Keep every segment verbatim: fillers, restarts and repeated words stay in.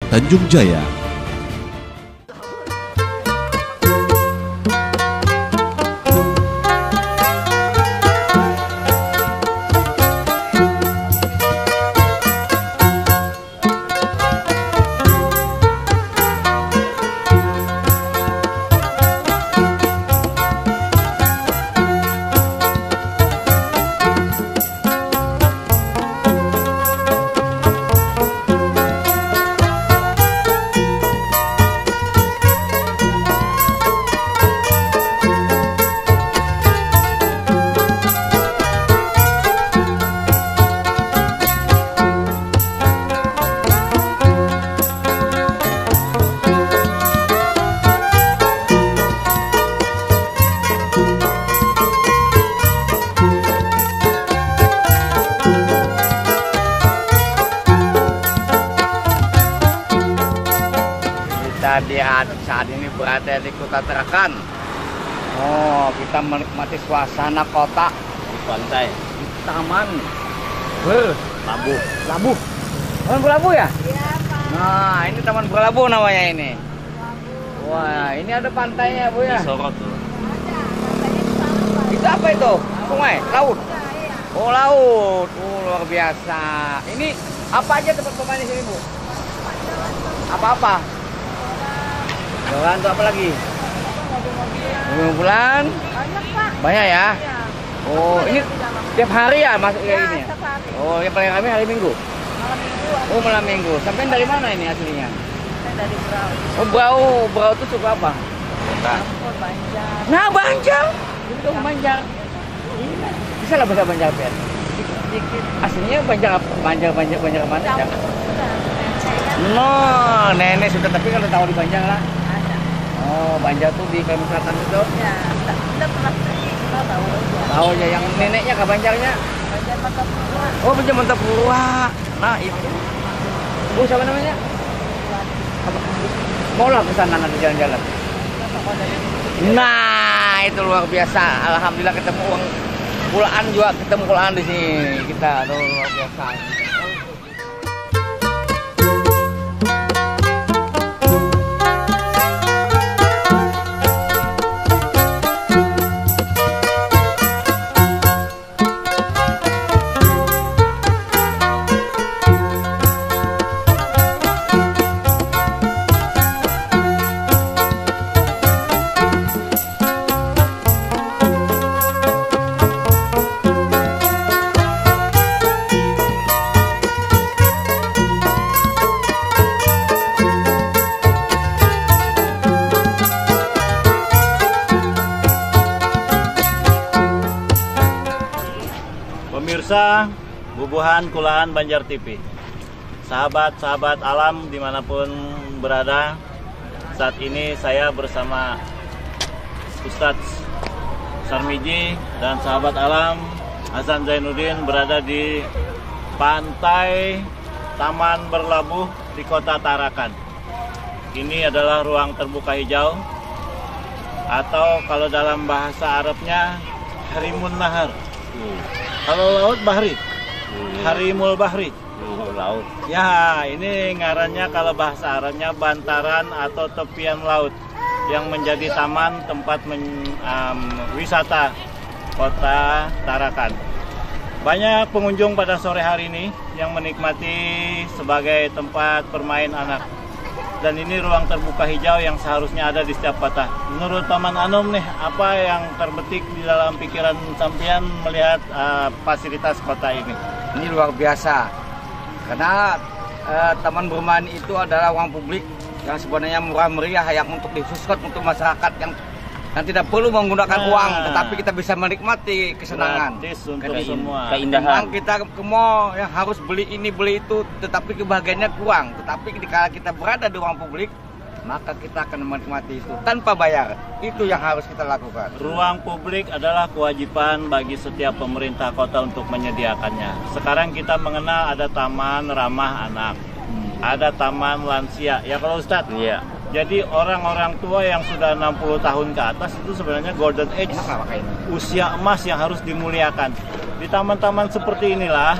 Tanjung Jaya. Kita di saat ini berada di Kota Tarakan. Oh, kita menikmati suasana kota di pantai, di taman berlabuh. Labuh. Taman berlabuh ya? Iya, Pak. Nah, ini taman berlabuh namanya ini. Wah, ini ada pantainya, Bu, ya? Disorot tuh. Ada, pantainya di sana, Pak. Itu apa itu? Sungai? Laut? Iya, iya. Oh, laut. Oh, luar biasa. Ini apa aja tempat bermain di sini, Bu? Apa-apa? Joran tuh apa lagi? Mobil-mobilan. Banyak, Pak. Banyak ya? Iya. Oh, ini tiap hari ya masuk kayak gini ya? Iya, setiap hari. Oh, yang paling ramai hari Minggu? Malam Minggu. Oh, malam Minggu. Sampai dari mana ini aslinya? Saya dari Berau. Oh, Berau. Berau tuh suku apa? Kota. Campur Banjar. Nah, Banjar. Itu Banjar. Bisa lah bahasa Banjar, Pian? Dikit-dikit. Aslinya Banjar apa? Banjar, Banjar, Banjar mana, Cak? Campur sudah. No, nenek sudah, tapi kalau tahu di Banjar lah. Ada. Oh, Banjar tuh di Kalimantan Selatan itu? Ya, tak, tidak pernah pergi, cuma tahu aja. Tahu aja, yang neneknya ke Banjarnya? Banjar Martapura. Oh, Banjar Martapura. Nah, itu. Bu, siapa namanya? Apa? Maulah ke sana nanti jalan-jalan. Nah, itu luar biasa. Alhamdulillah ketemu uang kulaan juga, ketemu kulaan di sini. Kita tuh luar biasa. Pemirsa, bubuhan kulaan Banjar T V. Sahabat-sahabat alam dimanapun berada, saat ini saya bersama Ustadz Sarmiji dan sahabat alam Hasan Zainuddin berada di pantai Taman Berlabuh di Kota Tarakan. Ini adalah ruang terbuka hijau, atau kalau dalam bahasa Arabnya, Harimun Nahar. Hmm. Kalau laut, bahri. Hmm. Harimul Bahri. Hmm, laut. Ya, ini ngarannya kalau bahasa Arabnya bantaran atau tepian laut yang menjadi taman tempat men-, em, wisata Kota Tarakan. Banyak pengunjung pada sore hari ini yang menikmati sebagai tempat bermain anak. Dan ini ruang terbuka hijau yang seharusnya ada di setiap kota. Menurut Paman Anum nih, apa yang terbetik di dalam pikiran sampean melihat, eh, fasilitas kota ini? Ini luar biasa. Karena, eh, taman bermain itu adalah ruang publik yang sebenarnya murah meriah, yang untuk dikhususkan untuk masyarakat yang, yang tidak perlu menggunakan Nah. uang, tetapi kita bisa menikmati kesenangan. Gratis untuk Keindahan. semua. Keindahan. Memang kita ke mall yang harus beli ini, beli itu, tetapi kebahagiaannya kurang. Tetapi dikala kita berada di ruang publik, maka kita akan menikmati itu tanpa bayar. Itu yang harus kita lakukan. Ruang publik adalah kewajiban bagi setiap pemerintah kota untuk menyediakannya. Sekarang kita mengenal ada taman ramah anak, Hmm. ada taman lansia. Ya, kalau Ustadz? Iya. Jadi, orang-orang tua yang sudah enam puluh tahun ke atas itu sebenarnya golden age, Enak nggak pakai ini? usia emas yang harus dimuliakan. Di taman-taman seperti inilah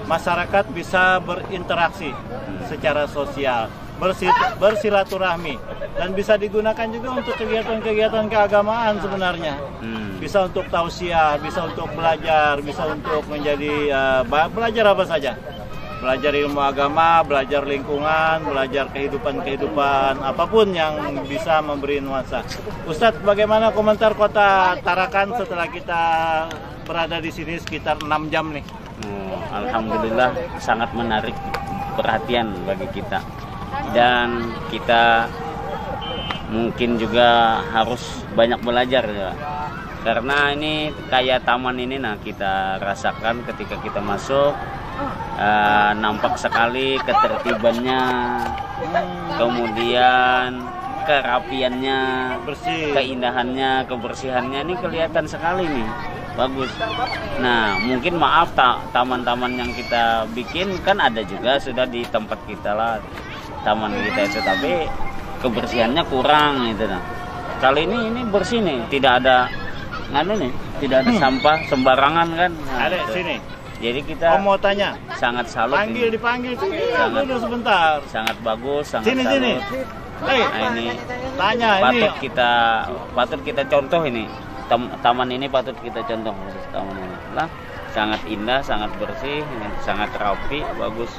masyarakat bisa berinteraksi. secara sosial, bersi- bersilaturahmi, dan bisa digunakan juga untuk kegiatan-kegiatan keagamaan sebenarnya. Hmm. Bisa untuk tausiah, bisa untuk belajar, bisa untuk menjadi, eh, ba- belajar apa saja. Belajar ilmu agama, belajar lingkungan, belajar kehidupan-kehidupan apapun yang bisa memberi nuansa. Ustadz, bagaimana komentar Kota Tarakan setelah kita berada di sini sekitar enam jam nih? Oh, alhamdulillah, sangat menarik perhatian bagi kita. Dan kita mungkin juga harus banyak belajar ya. Karena ini kayak taman ini, nah, kita rasakan ketika kita masuk, eh, nampak sekali ketertibannya, kemudian kerapiannya, Bersih. keindahannya, kebersihannya ini kelihatan sekali nih, bagus. Nah, mungkin maaf, ta- taman-taman yang kita bikin kan ada juga sudah di tempat kita lah, taman kita itu, tapi kebersihannya kurang gitu, nah. Kalau ini, ini bersih nih, tidak ada nganu nih, tidak ada sampah sembarangan kan. Nah, Ada itu. Sini. Jadi kita Om mau tanya. Sangat salut Panggil, ini. Dipanggil sini. Sangat. Dulu sebentar. Sangat bagus, sangat Sini, salut. Sini. Hei, Nah, ini tanya ini. Patut kita patut kita contoh ini. Tam- taman ini patut kita contoh, khusus taman ini. Lah, sangat indah, sangat bersih, sangat rapi, bagus.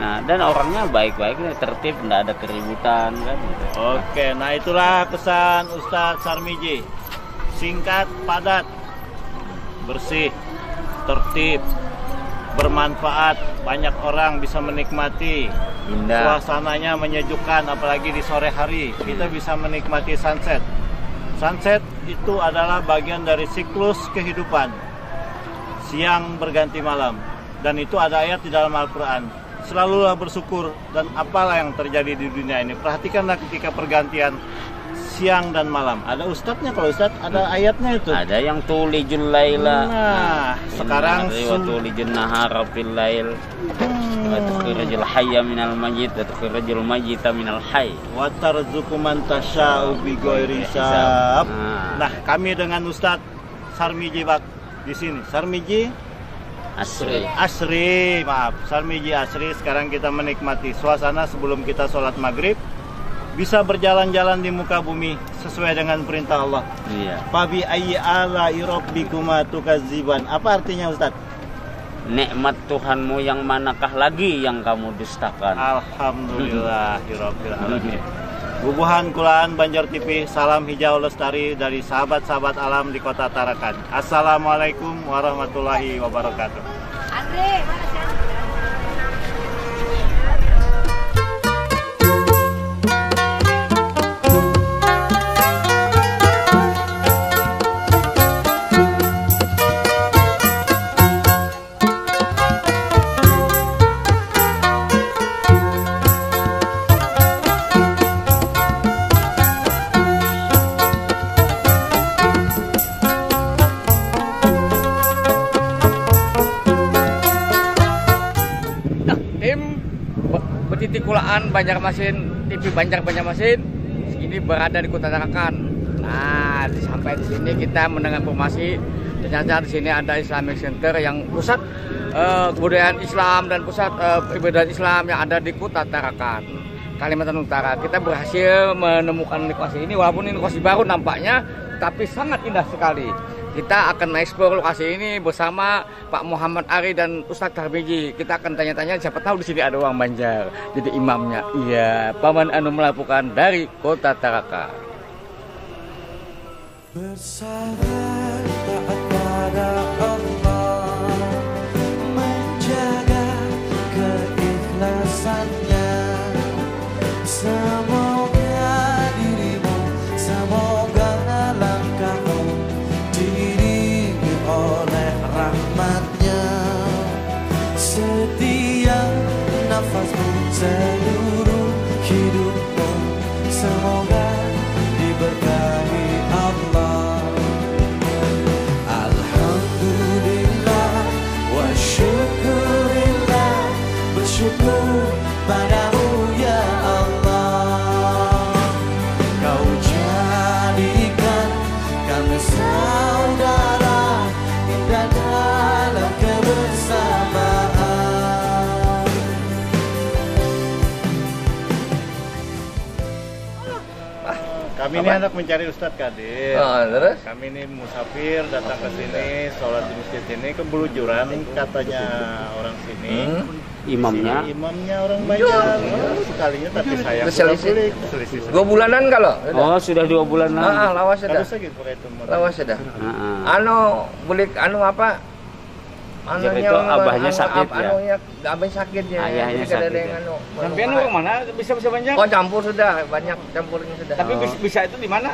Nah, dan orangnya baik-baik nih, tertib, nggak ada keributan kan gitu. Oke, nah, itulah pesan Ustadz Sarmiji. Singkat, padat, bersih, tertib, bermanfaat, banyak orang bisa menikmati. Indah. Suasananya menyejukkan, apalagi di sore hari. Kita bisa menikmati sunset. Sunset itu adalah bagian dari siklus kehidupan. Siang berganti malam. Dan itu ada ayat di dalam Al-Quran. Selalulah bersyukur dan apalah yang terjadi di dunia ini. Perhatikanlah ketika pergantian siang dan malam. Ada ustadznya, kalau ustadz ada ayatnya itu. Ada yang tulijul laila. Nah, sekarang Inna sun- tulijul nahara fil lail. Wa tukhrijul hayya minal mayyit, wa tukhrijul mayyita minal hayy. Wa tarzuqu man tasya'u bighairi hisab. Nah. Nah, kami dengan Ustadz Sarmiji Bak di sini. Sarmiji Asri. Asri, maaf. Sarmiji Asri, sekarang kita menikmati suasana sebelum kita sholat maghrib. Bisa berjalan-jalan di muka bumi sesuai dengan perintah Allah. Iya. Fabi ayyi ala'i rabbikuma tukadziban. Apa artinya, Ustadz? Nikmat Tuhanmu yang manakah lagi yang kamu dustakan? Alhamdulillahirabbil alamin. Bubuhan kulaan Banjar T V, salam hijau lestari dari sahabat-sahabat alam di Kota Tarakan. Assalamualaikum warahmatullahi wabarakatuh. Andre, mana sih? Nah, tim be- Betiti Kulaan Banjarmasin, T V Banjar Banjarmasin ini berada di Kota Tarakan. Nah, sampai di sini kita mendengar informasi ternyata di sini ada Islamic Center yang pusat eh, kebudayaan Islam dan pusat eh, ibadah Islam yang ada di Kota Tarakan, Kalimantan Utara. Kita berhasil menemukan lokasi ini, walaupun ini lokasi baru nampaknya, tapi sangat indah sekali. Kita akan mengeksplor lokasi ini bersama Pak Muhammad Ari dan Ustadz Tarmiji. Kita akan tanya-tanya, siapa tahu di sini ada orang Banjar jadi imamnya. Iya, Paman Anu melaporkan dari Kota Tarakan. Bersabar taat pada Allah, menjaga keikhlasannya. Semoga dirimu, semoga langkahmu diiringi oleh rahmatnya. Setiap nafasmu, seluruh hidupmu, semoga diberkahi Allah. Kami ini hendak mencari Ustadz Kadir. Ah, terus? Kami ini musafir datang ke sini, sholat di masjid ini, kebelujuran katanya orang sini. Hmm. Imamnya? Imamnya orang Banjar. Oh, sekalinya tapi saya pula bulik. Selisih. Dua bulanan kalau? Oh, sudah dua bulanan. Ah, ah, lawas sudah. Harusnya gitu pakai itu. Lawas sudah. Heeh. Anu, bulik anu apa? Jadi anunya itu abahnya anu, sakit, ya? Anunya, abahnya sakit, ya. Ayahnya sakit, ya. Jadi kada ada yang anu. Sampean orang mana? Bisa, bisa Banjar? Oh, campur sudah, banyak campurnya sudah. Tapi bis-, bisa itu di mana?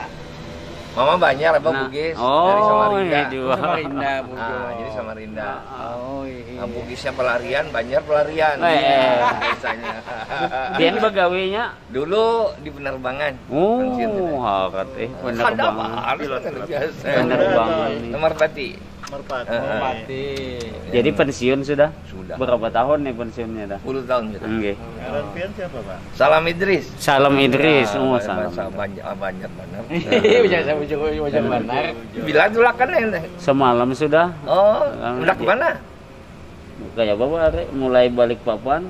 Mama Banjar, abah Bugis, dari Samarinda. Oh, iya, dua. Samarinda, Bugis. Ah, jadi Samarinda. Oh, iya. Nah, Bugisnya pelarian, Banjar pelarian. Eh. Iya, biasanya. Pian begawinya? Dulu di penerbangan. Oh, pensiun sudah. Hakat, eh, penerbangan. Kada apa, harus kan biasa. Penerbangan nih. Merpati. Merpati. Heeh. Merpati. Jadi pensiun sudah? Sudah. Berapa tahun nih pensiunnya dah? Sepuluh tahun sudah. Nggih. Ngaran pian siapa, Pak? Salam Idris. Salam Idris. Ya, oh, salam. Banjar, Banjar banar. Iya, Banjar banar. Bila tulakan ini? Semalam sudah. Oh, hendak ke mana? Kayak apa, Pak? Mulai Balikpapan.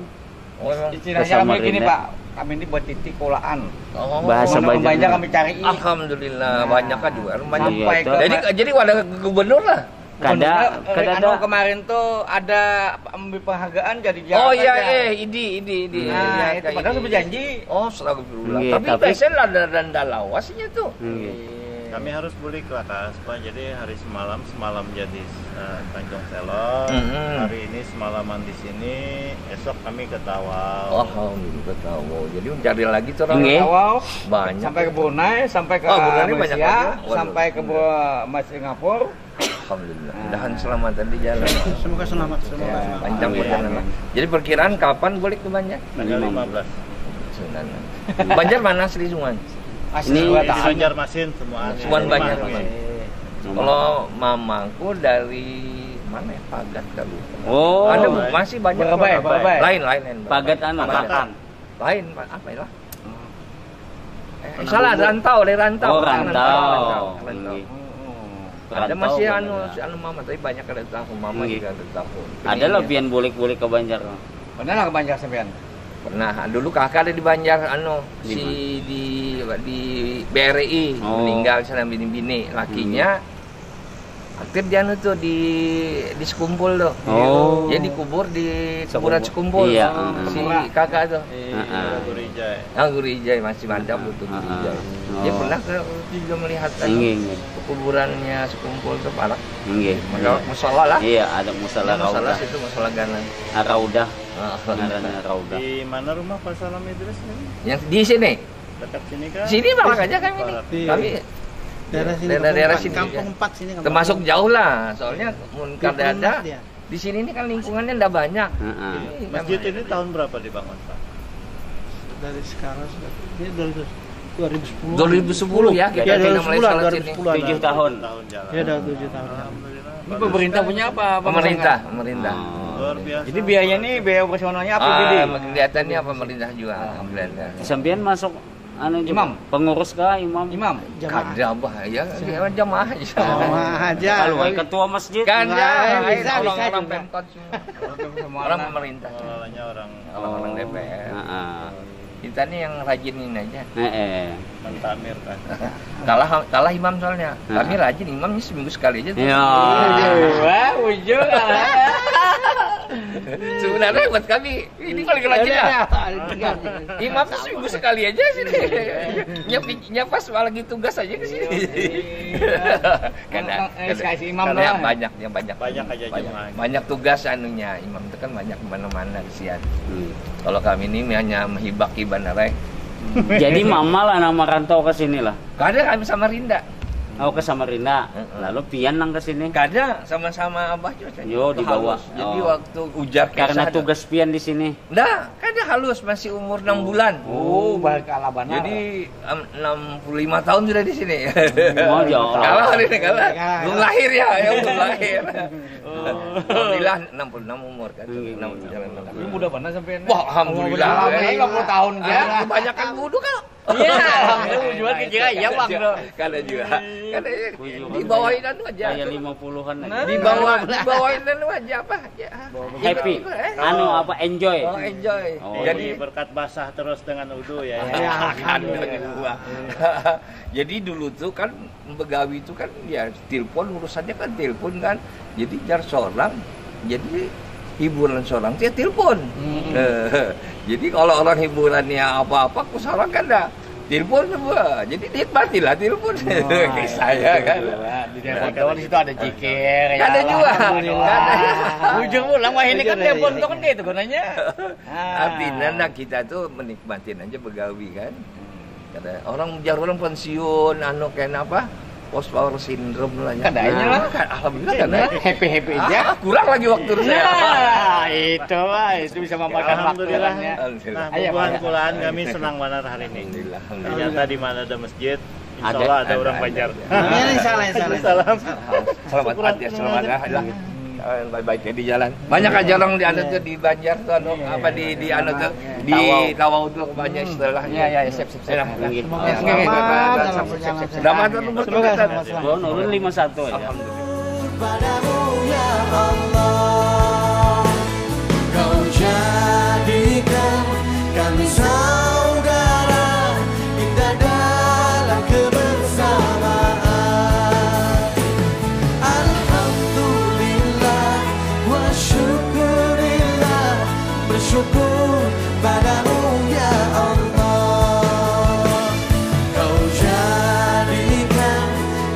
Oh, emang. Istilahnya kami gini, Pak. Kami ini buat titik kolaan. Oh. Bahasa Banjar kami cari. Alhamdulillah, banyak kan juga. Sampai ke. Jadi, jadi wadah gubernur lah. Kada, kada ada. Anu, kemarin tuh ada penghargaan jadi. Oh iya, eh, idi, idi, idi. Nah, itu padahal sudah janji. Oh, astagfirullah. Iya, tapi biasanya ada dan dalawasnya tuh. Iya. Kami harus bulik lah, Kak. Jadi hari semalam, semalam jadi, eh, Tanjung Selor. Mm-mm. Hari ini semalaman di sini, esok kami ke Tawau. Alhamdulillah, ke Tawau. Jadi mencari lagi tuh orang. Nggih. Tawau. Banyak. Sampai ke Brunei, sampai ke Malaysia, sampai ke Singapura. Alhamdulillah. Mudahan selamatan di jalan. Semoga selamat, semoga selamat. Panjang perjalanan. Jadi perkiraan kapan bulik ke Banjar? Tanggal lima belas. Sunan. Banjar mana asli Suman? Asli Banjarmasin semua. Suman Banjarmasin. Kalau mamangku dari mana ya? Pagat kali. Oh. Ada masih banyak. Barabai, Barabai. Lain, lain, lain. Pagat anu, Pagat. Lain, apa ya? Eh, salah, rantau, dari rantau. Oh, rantau. Rantau. Ada masih anu, si anu mama, tapi banyak kada tahu, mama juga kada tahu. Ada lah pian bulik-bulik ke Banjar. Pernah lah ke Banjar sampean? Pernah. Dulu kakak ada di Banjar, anu, si di, di B R I, meninggal sana bini-bini, lakinya. Hampir di anu tuh, di, di Sekumpul tuh. Oh. Dia dikubur di kuburan Sekumpul. Iya, heeh. Si kakak tuh. Iya, Guru Ijai. Ah, Guru Ijai masih mantap tuh, Guru Ijai. Dia pernah ke, juga melihat kan, kuburannya Sekumpul tuh, parak. Nggih. Ada musala lah. Iya, ada musala Raudah. Musala situ, musala Ganang. Ah, Raudah. Ngarannya Raudah. Di mana rumah Pak Salam Idris ini? Yang di sini. Dekat sini kah? Sini malah aja kami nih. Kami daerah sini, daerah, daerah sini. Kampung empat sini, termasuk jauh lah, soalnya mun kada ada. Di sini ini kan lingkungannya ndak banyak. Heeh. Masjid ini tahun berapa dibangun, Pak? Dari sekarang sudah, ini dua ribu sepuluh. Dua ribu sepuluh ya, kita mulai salat sini. Tujuh tahun. Tujuh tahun jalan. Ya, udah tujuh tahun jalan. Ini pemerintah punya apa? Pemerintah, pemerintah. Luar biasa. Jadi biayanya, biaya operasionalnya apa, ah, jadi? Kelihatannya pemerintah juga, alhamdulillah. Sampean masuk anu juga, imam? Pengurus kah, imam? Imam. Kada, bah, ya, ya, jamaah aja. Jamaah aja. Kalau ketua masjid. Kada, bisa, orang-orang Pemkot semua. Orang pemerintah. Pengelolanya orang, orang-orang D P R. Heeh. Kita nih yang rajin ini aja. Heeh. Mentamir kan. Kalah, kalah imam soalnya. Kami rajin, imamnya seminggu sekali aja tuh. Ya. Wah, ujung. Sebenarnya buat kami, ini paling rajin lah. Imam tuh seminggu sekali aja sini. Nyepi, nyepas malah lagi tugas aja ke sini. Iya. Kada, kada. Banyak, yang banyak. Banyak aja jemaah. Banyak tugas anunya, imam itu kan banyak di mana-mana kesian. Kalau kami ini hanya menghibaki banar ai. Jadi mama lah nang merantau ke sini lah. Kada, kami Samarinda. Oh, ke Samarinda. Heeh. Lalu pian nang ke sini? Kada, sama-sama abah juga. Yo, dibawa. Halus. Jadi waktu ujar karena tugas pian di sini. Ndak, kada, halus, masih umur enam bulan. Oh, bakalah banar. Jadi, em, enam puluh lima tahun sudah di sini. Oh, jauh. Kalah ini, kalah. Belum lahir ya, ya, belum lahir. Alhamdulillah, enam puluh enam umur kan. Enam puluh enam. Tapi muda banar sampean. Wah, alhamdulillah. Lima puluh tahun ya. Kebanyakan wudhu kalau Iya, kamu jual ke kira ya bang tuh. Kada juga. Kada ya. Di bawah itu aja. Kayak lima puluhan aja. Di bawah, di bawah itu aja apa? Ya. Happy. Eh, Anu apa enjoy? Oh, enjoy. Oh, Jadi Jadi berkat basah terus dengan udu ya. Kan dua. Jadi dulu tuh kan begawi itu kan ya telepon, urusannya kan telepon kan. Jadi jar seorang, jadi hiburan seorang dia telepon. Eh, jadi kalau orang hiburannya apa-apa, ku seorang kan dah telepon semua. Jadi nikmatilah telepon. Kayak saya kan. Di telepon tuh di situ ada jikir. Ya, Ada juga. Alhamdulillah. Ujung ulang wah ini kan telepon tuh kan kayak itu gunanya. Artinya nah kita tuh menikmatin aja begawi kan. Kada orang jar orang pensiun anu kena apa? Post power syndrome lah ya. Kada aja lah. Kan, alhamdulillah kan ya. Happy happy aja. Ah, kurang lagi waktu saya. Nah, itu lah itu bisa memakan waktu Alhamdulillah. orangnya. Nah, Ayo, bubuhan Pak. Kulaan kami senang banar hari ini. Alhamdulillah. Ternyata di mana ada masjid, insya Ada, Allah ada ada, orang ada, Banjar. ada. Ya, insya Allah, insya Allah. Salam. Selamat pagi, selamat ya. Baik-baik ya di jalan. Banyak aja orang di anu tuh di Banjar tuh anu apa di di anu tuh di Tawau tuh banyak istilahnya. Ya ya siap siap. Enak. Oke. Oke, oke, baik, baik, baik, baik. Selamat datang, selamat datang. Gua nurun lima satu ya. Alhamdulillah. Padamu ya Allah, kau jadikan kami saudara, indah dalam kebersamaan. Alhamdulillah wa syukurillah, bersyukur padamu ya Allah. Kau jadikan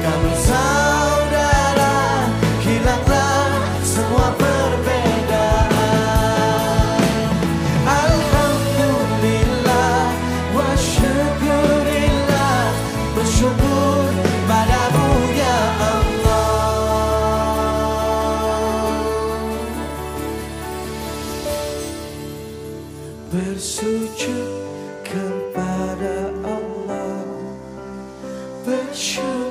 kami saudara, hilanglah semua perbedaan. Alhamdulillah wa syukurillah, bersyukur padamu ya Allah. Bersujud kepada Allah, bersyukur